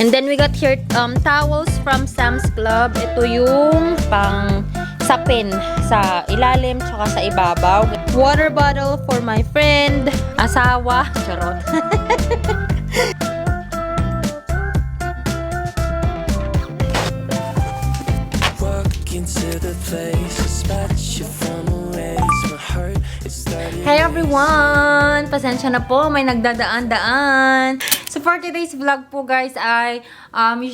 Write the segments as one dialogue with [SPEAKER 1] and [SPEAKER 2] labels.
[SPEAKER 1] And then we got here towels from Sam's Club. Ito yung pang sapin sa ilalim tsaka sa ibabaw. Water bottle for my friend, asawa, charot. Hey everyone! Pasensya na po, may nagdadaan-daan. So for today's vlog po guys ay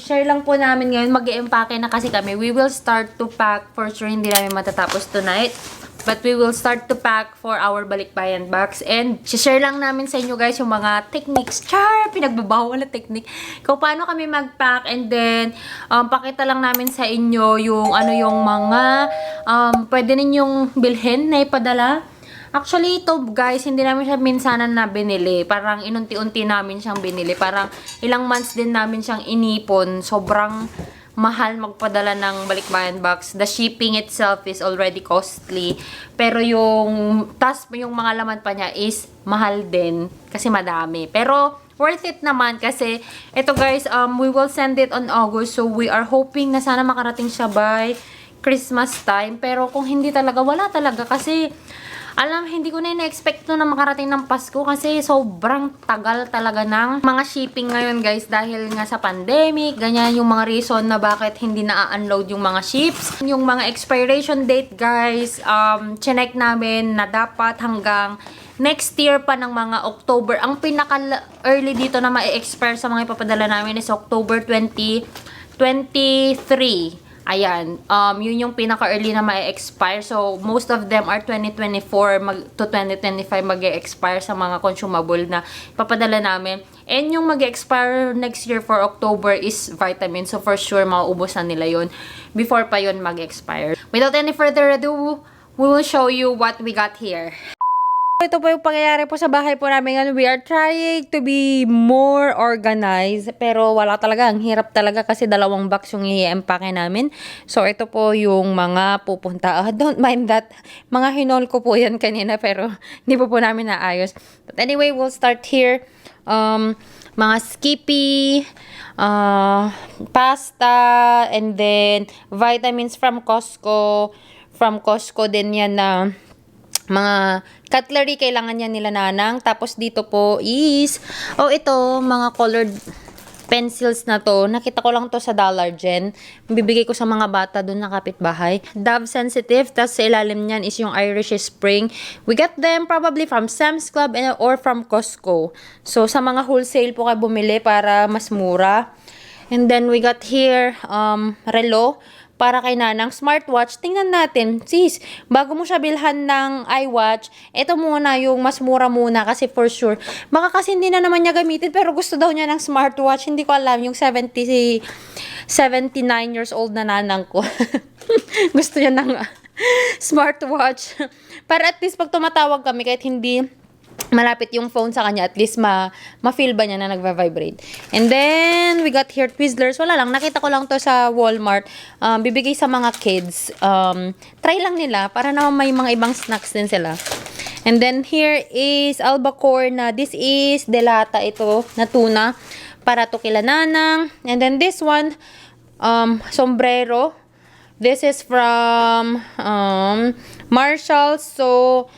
[SPEAKER 1] share lang po namin ngayon, mag-i-empake na kasi kami. We will start to pack, for sure hindi namin matatapos tonight. But we will start to pack for our balikbayan box. And share lang namin sa inyo guys yung mga techniques. Char! Pinagbabawal na technique. Kung paano kami mag-pack. And then, pakita lang namin sa inyo yung yung mga pwede ninyong bilhin na ipadala. Actually, ito guys, hindi namin siya minsanan na binili. Parang inunti-unti namin siyang binili. Parang ilang months din namin siyang inipon. Sobrang mahal magpadala ng balikbayan box. The shipping itself is already costly. Pero yung mga laman pa niya is mahal din. Kasi madami. Pero worth it naman kasi ito guys, we will send it on August. So we are hoping na sana makarating siya by Christmas time. Pero kung hindi talaga, wala talaga. Kasi hindi ko na ina-expect na makarating ng Pasko kasi sobrang tagal talaga ng mga shipping ngayon guys dahil nga sa pandemic, ganyan yung mga reason na bakit hindi na-unload yung mga ships. Yung mga expiration date guys, chinek namin na dapat hanggang next year pa ng mga October. Ang pinaka-early dito na ma-expire sa mga ipapadala namin is October 2023. Ayan, yun yung pinaka-early na ma-expire. So, most of them are 2024 to 2025 mag-expire sa mga consumable na papadala namin. And yung mag-expire next year for October is vitamin. So, for sure, mauubos na nila yun before pa yun mag-expire. Without any further ado, we will show you what we got here. Ito po yung pangyayari po sa bahay po namin. We are trying to be more organized. Pero wala talaga. Ang hirap talaga kasi dalawang box yung i-empake namin. So, ito po yung mga pupunta. Don't mind that. Mga hinol ko po yan kanina pero hindi po namin naayos. But anyway, we'll start here. Mga Skippy, pasta, and then vitamins from Costco. From Costco din yan na mga cutlery kailangan yan nila nanang. Tapos dito po is, ito, mga colored pencils na to. Nakita ko lang to sa Dollar Gen. Bibigay ko sa mga bata doon na kapitbahay. Dove Sensitive. Tapos sa ilalim niyan is yung Irish Spring. We got them probably from Sam's Club or from Costco. So, sa mga wholesale po kayo bumili para mas mura. And then we got here, relo. Para kay nanang smartwatch, tingnan natin. Sis, bago mo siya bilhan ng iWatch, ito muna yung mas mura muna kasi for sure. Baka kasi hindi na naman niya gamitin pero gusto daw niya ng smartwatch. Hindi ko alam, yung 79 years old na nanang ko. Gusto niya ng smartwatch. Para at least pag tumatawag kami kahit hindi malapit yung phone sa kanya, at least ma-feel ba niya na nagva-vibrate. And then, we got here Twizzlers. Wala lang, nakita ko lang to sa Walmart. Bibigay sa mga kids. Try lang nila, para naman may mga ibang snacks din sila. And then, here is albacore na, this is delata ito, na tuna. Para to kila nanang. And then, this one, sombrero. This is from Marshall. So,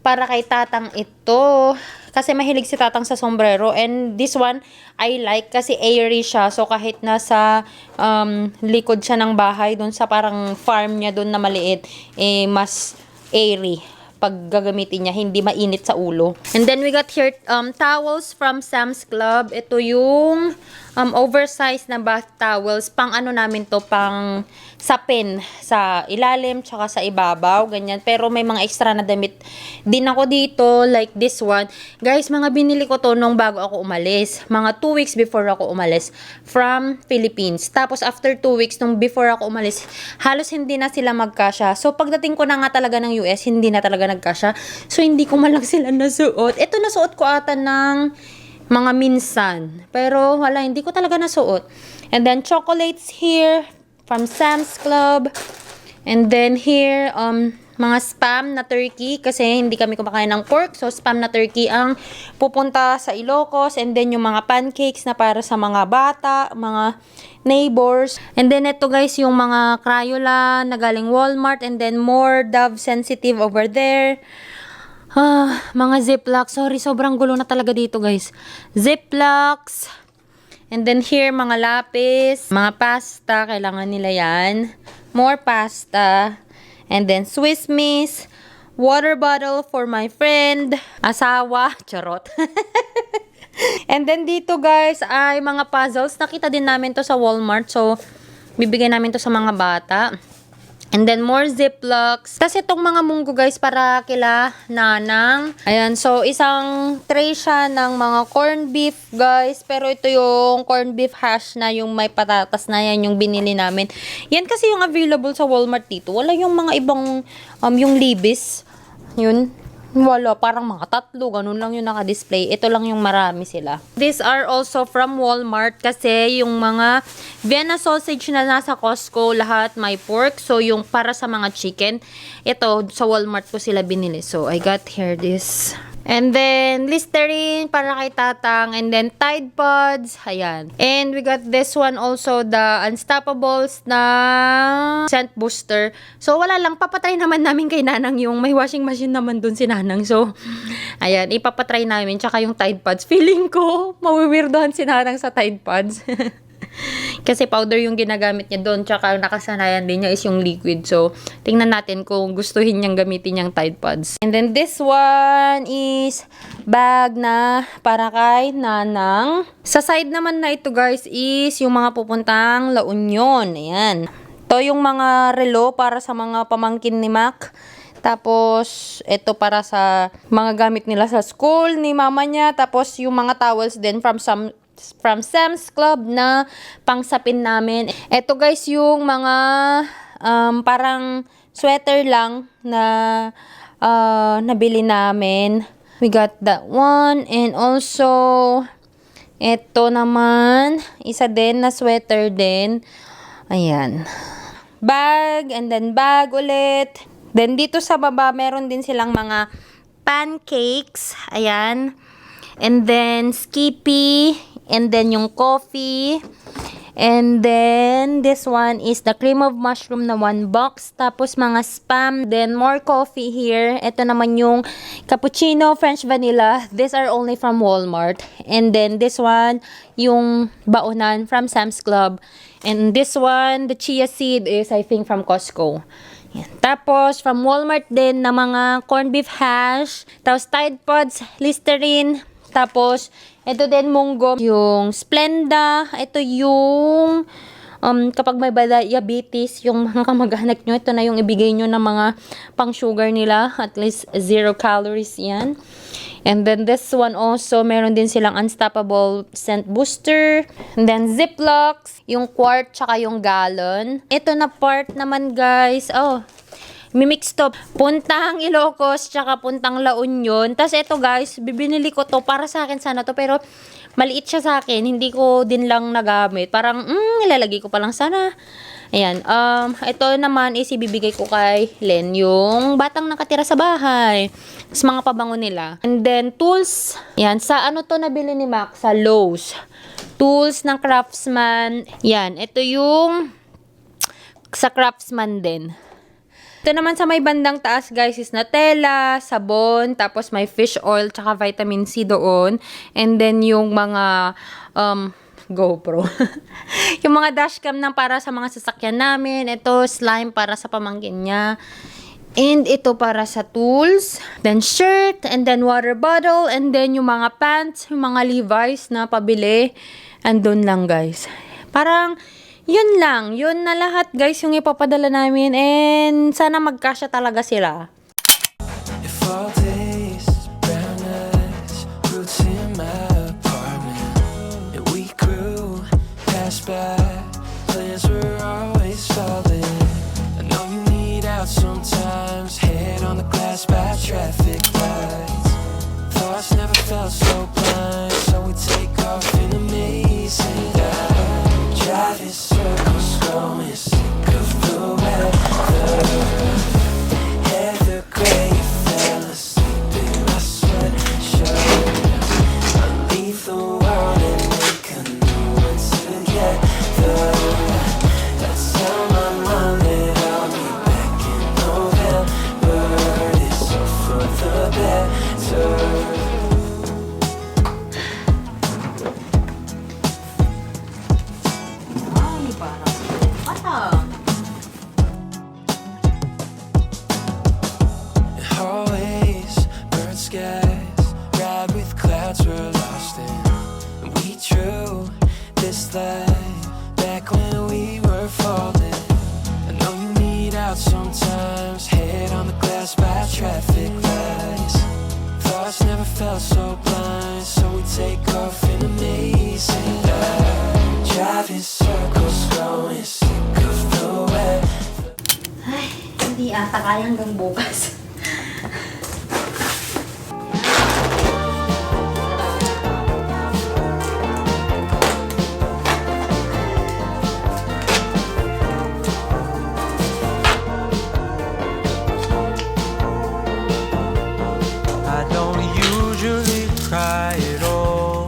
[SPEAKER 1] para kay tatang ito. Kasi mahilig si tatang sa sombrero. And this one, I like kasi airy siya. So, kahit nasa likod siya ng bahay, doon sa parang farm niya doon na maliit, mas airy pag gagamitin niya. Hindi mainit sa ulo. And then, we got here towels from Sam's Club. Ito yung oversized na bath towels. Pang namin to, pang sapin sa ilalim tsaka sa ibabaw, ganyan. Pero may mga extra na damit din ako dito, like this one. Guys, mga binili ko to nung bago ako umalis. Mga 2 weeks before ako umalis from Philippines. Tapos after 2 weeks nung before ako umalis, halos hindi na sila magkasya. So pagdating ko na nga talaga ng US, hindi na talaga nagkasya. So hindi ko man lang sila nasuot. Ito nasuot ko ata ng mga minsan. Pero wala, hindi ko talaga nasuot. And then chocolates here from Sam's Club. And then here, mga spam na turkey kasi hindi kami kumakain ng pork. So, spam na turkey ang pupunta sa Ilocos. And then, yung mga pancakes na para sa mga bata, mga neighbors. And then, ito guys, yung mga Crayola na galing Walmart. And then, more Dove Sensitive over there. Mga Ziplocs. Sorry, sobrang gulo na talaga dito guys. Ziplocs. And then, here, mga lapis. Mga pasta. Kailangan nila yan. More pasta. And then, Swiss Miss, water bottle for my friend, asawa, charot. And then, dito guys, ay mga puzzles. Nakita din namin to sa Walmart. So, bibigay namin to sa mga bata. And then, more Ziplocs. Tapos, itong mga munggo guys, para kila nanang. Ayan, so, isang tray siya ng mga corned beef guys. Pero ito yung corned beef hash na yung may patatas na yan yung binili namin. Yan kasi yung available sa Walmart dito. Wala yung mga ibang, yung libis. Yun. Wala, parang mga tatlo, ganun lang yung naka-display. Ito lang yung marami sila. These are also from Walmart kasi yung mga Vienna sausage na nasa Costco, lahat may pork. So, yung para sa mga chicken, ito, sa Walmart ko sila binili. So, I got here this. And then, Listerine para kay Tatang. And then, Tide Pods. Ayan. And we got this one also, the Unstoppables na scent booster. So, wala lang. Papatry naman namin kay Nanang yung may washing machine naman dun si Nanang. So, ayan. Ipapatry namin. Tsaka yung Tide Pods. Feeling ko, mawiwirdohan si Nanang sa Tide Pods. Kasi powder yung ginagamit niya doon. Tsaka nakasanayan din niya is yung liquid. So, tingnan natin kung gustuhin niyang gamitin yung Tide Pods. And then this one is bag na para kay Nanang. Sa side naman na ito guys is yung mga pupuntang La Union. Ayan. Ito yung mga relo para sa mga pamangkin ni Mac. Tapos, ito para sa mga gamit nila sa school ni mama niya. Tapos, yung mga towels din from Sam's Club na pangsapin namin. Ito guys yung mga parang sweater lang na nabili namin. We got that one. And also, ito naman, isa din na sweater din. Ayan. Bag, and then bag ulit. Then dito sa baba, meron din silang mga pancakes. Ayan. And then, Skippy. And then, yung coffee. And then, this one is the cream of mushroom na 1 box. Tapos, mga spam. Then, more coffee here. Ito naman yung cappuccino, French vanilla. These are only from Walmart. And then, this one, yung baonan from Sam's Club. And this one, the chia seed is, I think, from Costco. Yan. Tapos, from Walmart din na mga corned beef hash. Tapos, Tide Pods, Listerine. Tapos, ito din munggo, yung Splenda. Ito yung, kapag may diabetes, yung mga kamag-anak nyo, ito na yung ibigay nyo ng mga pang-sugar nila. At least 0 calories yan. And then this one also, meron din silang Unstoppable scent booster. And then Ziplocs, yung quart, tsaka yung gallon. Ito na part naman guys, mimix to. Puntang Ilocos, tsaka puntang La Union. Tapos ito guys, bibinili ko to para sa akin sana to. Pero maliit siya sa akin. Hindi ko din lang nagamit. Parang, ilalagay ko pa lang sana. Ayan. Ito naman is ibibigay ko kay Len. Yung batang nakatira sa bahay. Tapos mga pabango nila. And then, tools. Yan. Sa ano to nabili ni Mac? Sa Lowe's. Tools ng Craftsman. Yan. Ito yung sa Craftsman din. Ito naman sa may bandang taas guys is Nutella, sabon, tapos may fish oil, tsaka vitamin C doon. And then yung mga GoPro. Yung mga dashcam ng para sa mga sasakyan namin. Ito slime para sa pamangkin niya. And ito para sa tools. Then shirt, and then water bottle, and then yung mga pants, yung mga Levi's na pabili. Andun lang guys. Parang yun lang. Yun na lahat guys yung ipapadala namin. And sana magkasya talaga sila.
[SPEAKER 2] If all days, brown eyes, roots in my apartment, and we grew past by, plans were always falling. I know you need out sometimes, head on the glass by traffic lights. Thoughts never felt so blind, so we take off in amazing dive. Driving circles, growing sick of the weather. back when we were falling. I know you need out sometimes, head on the glass by traffic lights. Thoughts never felt so blind, so we take off in amazing light. Driving circles, growing sick of the wet.
[SPEAKER 1] Ay, hindi ata kaya hanggang bukas.
[SPEAKER 2] I don't usually cry at all,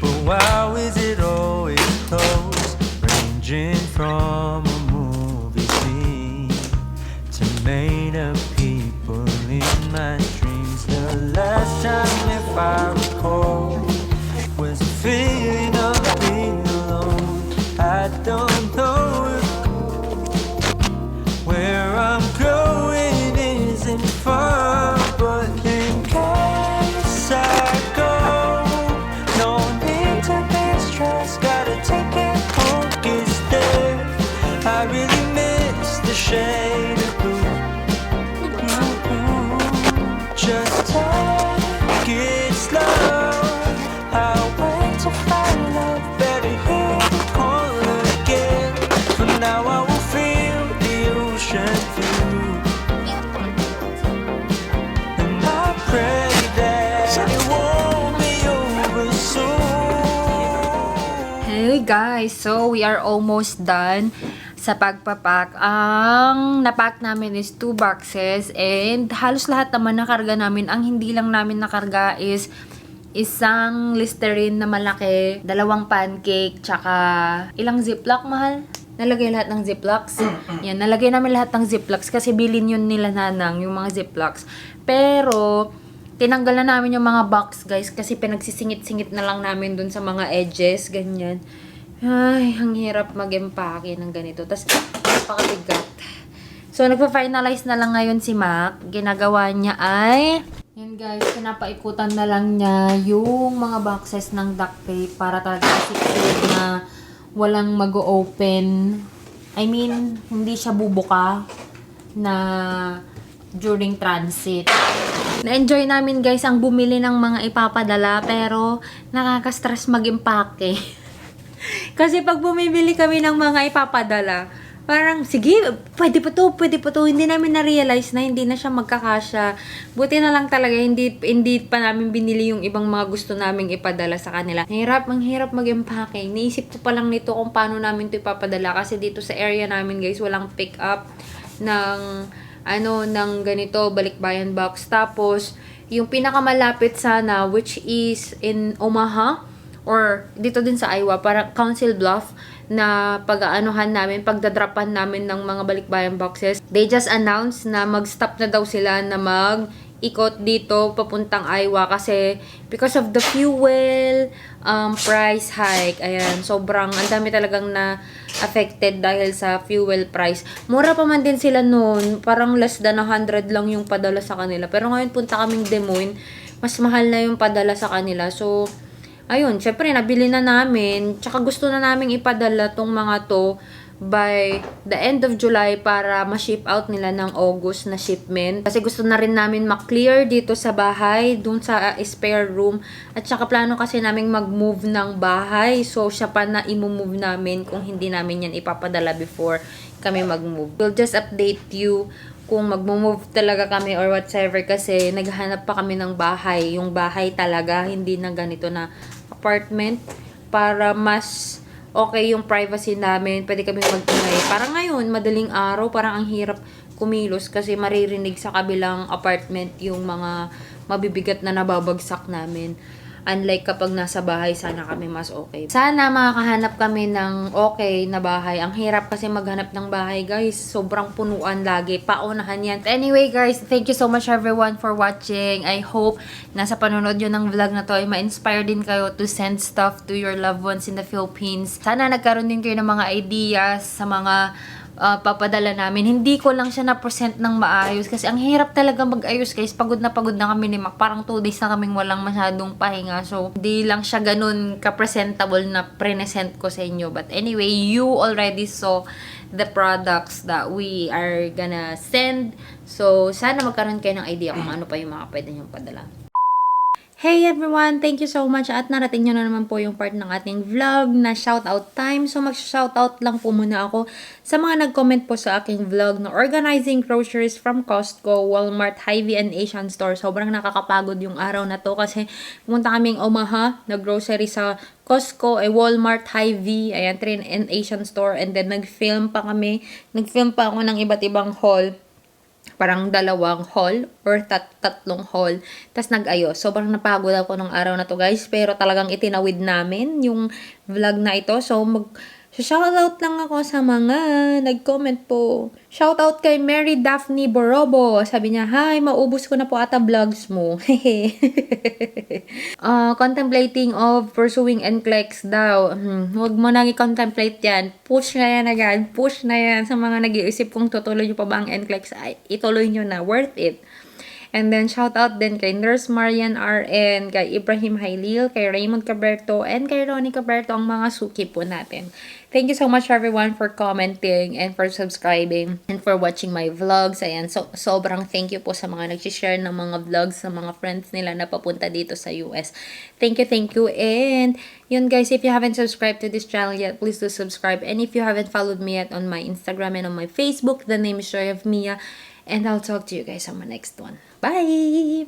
[SPEAKER 2] but why is it always close? Ranging from a movie scene to made up people in my dreams. The last time, if I recall, was a feeling of being alone. I don't know where I'm going isn't far, but in case I go, no need to be stressed. Gotta take it home, get there. I really miss the shade of blue. Just take it slow. I'll wait to find love. Better hear the call again. For now I will feel the ocean view, and I pray that it won't be over soon.
[SPEAKER 1] Hey guys, so we are almost done sa pagpapak. Ang napak namin is 2 boxes and halos lahat naman nakarga namin. Ang hindi lang namin nakarga is isang Listerine na malaki, 2 pancake, tsaka ilang ziplock, mahal? Nalagay lahat ng ziplocks. Yan, nalagay namin lahat ng ziplocks kasi bilin yun nila nanang, yung mga ziplocks. Pero, tinanggal na namin yung mga box, guys, kasi pinagsisingit-singit na lang namin dun sa mga edges, ganyan. Ay, ang hirap mag-empake ng ganito. Tapos, napakabigat. So, nagpa-finalize na lang ngayon si Mac. Ginagawa niya ay... Yan guys, pinapaikutan na lang niya yung mga boxes ng duct tape para talaga secure na walang mag-open. I mean, hindi siya bubuka na during transit. Na-enjoy namin guys ang bumili ng mga ipapadala pero nakaka-stress mag-impake. Kasi pag bumibili kami ng mga ipapadala, parang, sige, pwede pa to. Hindi namin na-realize na hindi na siya magkakasya. Buti na lang talaga, hindi pa namin binili yung ibang mga gusto naming ipadala sa kanila. Ang hirap mag-empake. Naisip ko pa lang nito kung paano namin to ipapadala. Kasi dito sa area namin, guys, walang pick up ng ganito, balikbayan box. Tapos, yung pinakamalapit sana, which is in Omaha, or dito din sa Iowa, para Council Bluff, na pag-aanuhan namin, pagdadrapan namin ng mga balikbayan boxes. They just announced na mag-stop na daw sila na mag-ikot dito papuntang Iowa kasi because of the fuel price hike. Ayan, sobrang, ang dami talagang na affected dahil sa fuel price. Mura pa man din sila noon, parang less than 100 lang yung padala sa kanila. Pero ngayon punta kaming Des Moines, mas mahal na yung padala sa kanila. So, ayun, syempre, nabili na namin. Tsaka gusto na naming ipadala tong mga to by the end of July para ma-ship out nila ng August na shipment. Kasi gusto na rin namin ma-clear dito sa bahay, dun sa spare room. At tsaka plano kasi naming mag-move ng bahay. So, siya pa na i-move namin kung hindi namin yan ipapadala before kami mag-move. We'll just update you kung mag-move talaga kami or whatsoever kasi naghahanap pa kami ng bahay. Yung bahay talaga, hindi na ganito na apartment para mas okay yung privacy namin. Pwede kami mag-ingay. Parang ngayon, madaling araw, parang ang hirap kumilos kasi maririnig sa kabilang apartment yung mga mabibigat na nababagsak namin. Unlike kapag nasa bahay, sana kami mas okay. Sana makakahanap kami ng okay na bahay. Ang hirap kasi maghanap ng bahay, guys. Sobrang punuan lagi. Paunahan yan. Anyway, guys, thank you so much everyone for watching. I hope na sa panonood yun ng vlog na to ay ma-inspire din kayo to send stuff to your loved ones in the Philippines. Sana nagkaroon din kayo ng mga ideas sa mga papadala namin. Hindi ko lang siya na-present ng maayos kasi ang hirap talaga mag-ayos guys. Pagod na kami ni Mac. Parang 2 days na kaming walang masyadong pahinga. So, hindi lang siya ganun ka-presentable na present ko sa inyo. But anyway, you already saw the products that we are gonna send. So, sana magkaroon kayo ng idea kung ano pa yung mga pwede niyong padala. Hey everyone! Thank you so much at narating nyo na naman po yung part ng ating vlog na shoutout time. So mag-shoutout lang po muna ako sa mga nag-comment po sa aking vlog na organizing groceries from Costco, Walmart, Hy-Vee, and Asian Store. Sobrang nakakapagod yung araw na to kasi pumunta kaming Omaha, nag-grocery sa Costco, Walmart, Hy-Vee, ayan, and Asian Store, and then nag-film pa kami. Nag-film pa ako ng iba't ibang haul. Parang 2 haul or 3 haul. Tapos nag-ayos. Sobrang napagod ako ng araw na to guys. Pero talagang itinawid namin yung vlog na ito. So shoutout lang ako sa mga nag-comment po. Shoutout kay Mary Daphne Borobo. Sabi niya, hi, maubos ko na po ata vlogs mo. Contemplating of pursuing NCLEX daw. Huwag mo nang i-contemplate yan. Push na yan agad. Push na yan sa mga nag-iisip kung tutuloy nyo pa ba ang NCLEX. Ay, ituloy nyo na. Worth it. And then, shout out din kay Nurse Marian RN, kay Ibrahim Hailil, kay Raymond Caberto, and kay Ronnie Caberto, ang mga suki po natin. Thank you so much everyone for commenting and for subscribing and for watching my vlogs. Ayan, sobrang thank you po sa mga nag-share ng mga vlogs sa mga friends nila na papunta dito sa US. Thank you. And yun guys, if you haven't subscribed to this channel yet, please do subscribe. And if you haven't followed me yet on my Instagram and on my Facebook, the name is Joy of Mia. And I'll talk to you guys on my next one. Bye!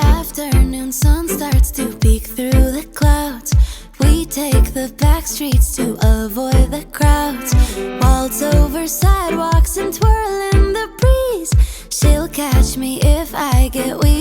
[SPEAKER 3] Afternoon sun starts to peek through the clouds. We take the back streets to avoid the crowds. Waltz over sidewalks and twirl in the breeze. She'll catch me if I get weak.